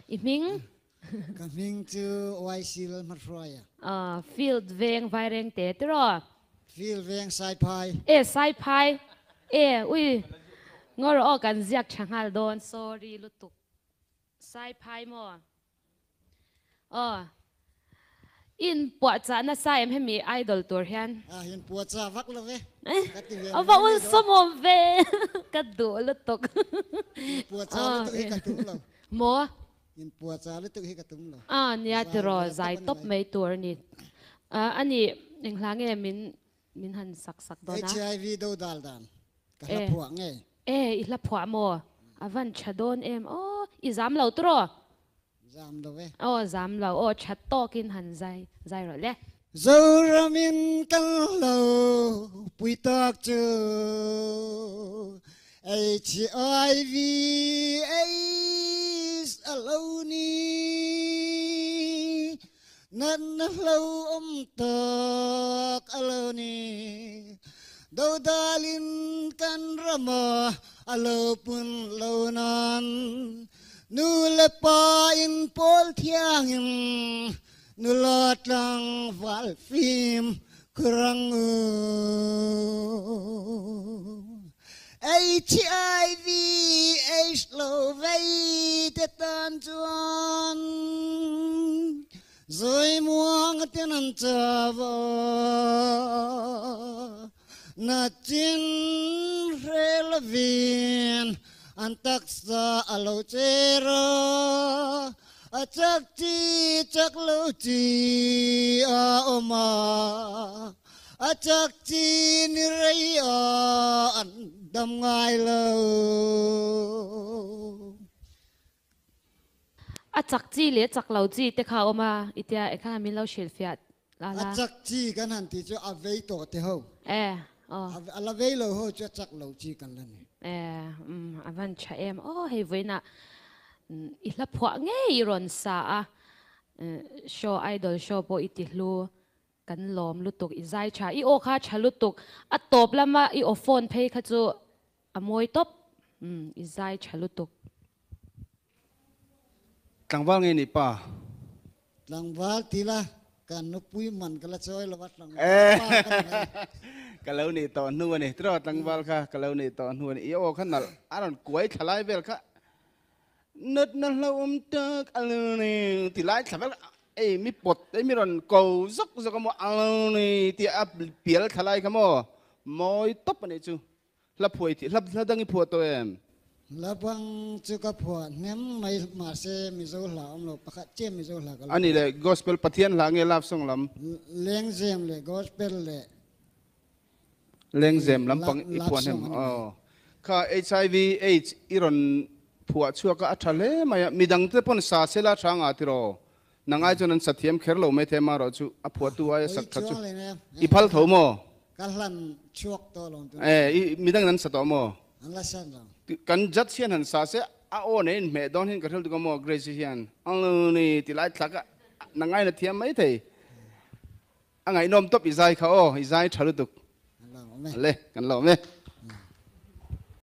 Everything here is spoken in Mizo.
I hming? Ka hming chu YC Lalhmahruaia. Field veng Vairengte tiraw? Field veng Saiphai. E Saiphai e ui ngaw rawh aw kan ziak tha nghal dawn sorry lutuk Saiphai maw aw in puahchah nasa em hemi idol tur hian. A in puahchah vak lo ve ka ti ve A va ulsawm awm ve ka duh lutuk. In puahchah lutuk hi ka tum lo. Maw? In puahchah lutuk hi ka tum lo. A nia tiraw zai tawp mai tur a ni. A ni eng hla nge min min han sak sak dawn a. HIV do dal dan ka hla phuah nge? E i hla phuah maw? A van tha dawn em aw i zam lo tiraw? Zam lo e. Aw zam lo aw tha tawkin han zai zai rawh le. Zoramin kan lo pui tak chu HIV AIDS a lo ni. Natna hlo awm tak a lo ni. Dodalin kan rama a lo pun lo nan Nu le pa in pawl thiangin nula tlangval fim khurang u. HIV AIDS lo vei te tan chuan zawi muang ten an chava na chin hre lovin an taksa a lo cher a, a chak chi chak lo chi a awm a, a chak chi ni rei a an dam ngai lo. A chak chi leh chak lo chi te kha a awm a, i tia e kha min lo hrilhfiah la la. A chak chi kan han tih chu a vei tawh te ho. E aw. A la vei lo ho chu a chak lo chi kan la ni. E um a van tha em aw hei vawiinah i hla phuah ngei i rawn sa a, show idol show pawh i ti hlu kan lawm lutuk i zai tha i aw kha tha lutuk a tawp lama i aw phone phei kha chu A mawi tawp umm i zai tha lutuk. Tlangval nge nih pa? Tlangval ti la, ka nupui man ka la chawi lo a, tlangval pa ka ni mai. Ka lo nih tawh hnu a ni. Tiraw tlangval kha ka lo nih tawh hnu a ni. I aw kha nalh a rawn kuai thla lai vel kha natna hlauhawm tak a lo ni ti lai thla vel ei mi pawt ei mi rawn ko zawk zawk a maw a lo ni tih a pial thla lai kha maw mawi tawp a nih chu. Hla phuai thih, hla hla dang i phuah tawh em? Hla bang chu ka phuah hnem mai mahse Mizo hla awm lo, pakhat chiah Mizo hla ka lo A nih leh Gospel Pathian hla nge love song lam? Lengzem leh Gospel leh Lengzem lampang i phuah hnem aw. Kha HIV AIDS i rawn phuah chhuak a, a tha hle mai a, midang te pawn sa sela tha nga tiraw? Nangai chuan an sa thiam kher lo mai thei amarawh chu a phuahtu aia sak tha chu i phal tho maw? Ka hlan chhuak tawh lo tun. E, i midang an sa tawh maw? An la sa lo. Kan judge hian han sa se a aw nei in hmeh dawn hian ka hril tuk a maw Grace hian a lo ni ti lai thlak a nangai na thiam mai thei. A ngaihnawm tawp i zai kha aw i zai tha lutuk. Le kan lawm e.